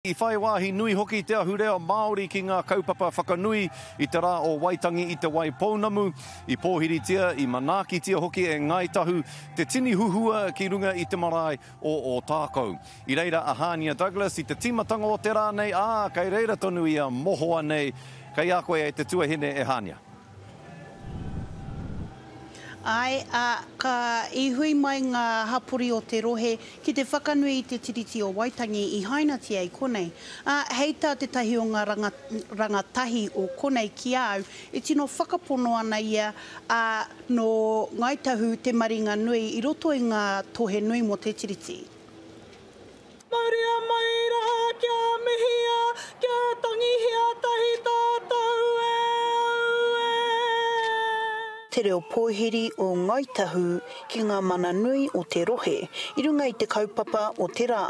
I whai wāhi nui hoki te ahurea Māori ki ngā kaupapa whakanui i te Rā o Waitangi i Te Waipounamu. I pōhiritia, i manaakitia hoki e Ngāi Tahu te tini huhua ki runga i te marae o Ōtākou. I reira a Hānia Douglas i te tīmatanga o te rā nei, ā, kei reira tonu ia mohoa nei. Kei a koe e te tuahine e Hānia. Āe, ā, ka i hui mai ngā hapori o te rohe ki te whakanui i te Tiriti o Waitangi i hainatia i konei. Ā, hei tā tētahi o ngā ranga, rangatahi o konei ki a au, e tino whakapono ana ia, ā, nō Ngāi Tahu te maringa nui i roto i ngā tohe nui mō te Tiriti. Mauria mai rā kia mihia, kia tangihia tahi tātou e, auē. Te reo pōhiri o Ngāi Tahu ki ngā mana nui o te rohe i runga i te kaupapa o te rā.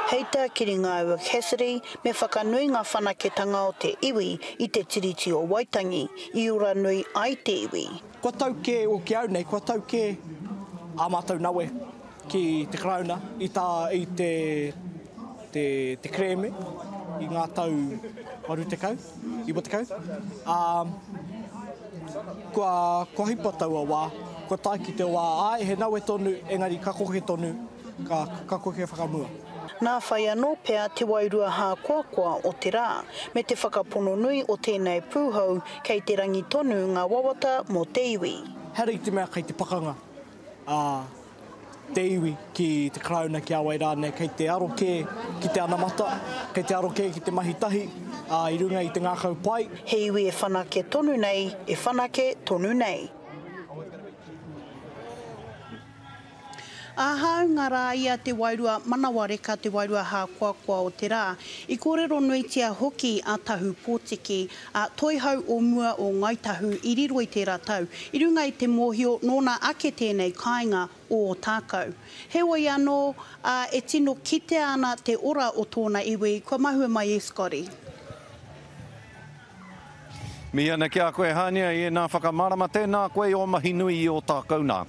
Hei tā Kiringāua Cassidy, me whakanui ngā whanaketanga o te iwi i te Tiriti o Waitangi, i ora nui ai te iwi. Kua tau kē, o ki au nei, kua tau kē ā mātou nawe ki te Karauna i tā, i te, te, te kerēme i ngā tau 80, 90, ā, kua, kua hipa taua wā, kua tae ki te wā, āe, he nawe tonu, engari ka koke tonu, ka, ka koke whakamua. Nā whai anō pea te wairua hākoakoa o te rā, me te whakapono nui o tēnei pūhou kei te rangi tonu ngā wawata mō te iwi. Ehara i te mea kei te pakanga a te iwi ki te Karauna, ki a wai rānei, kei te aro kē ki te anamata, kei te aro kē ki te mahi tahi, ā, i runga i te ngākau pai. He iwi e whanake tonu nei, e whanake tonu nei. Ā, hāunga rā ia te wairua manawa reka, te wairua hākoakoa o te rā. I kōrero nuitia hoki a Tahu Pōtiki, a Toihau o mua o Ngāi Tahu i riro i tērā tau, i runga i te mōhio nōna ake tēnei kāinga o Ōtākou. Heoi anō, ā, e tino kitea ana te ora o tōna iwi, kua mahue mai e Scotty. Mihi ana ki a koe Hania i ēnā whakamārama, tēnā koe i ō mahi nui i Ōtākou nā.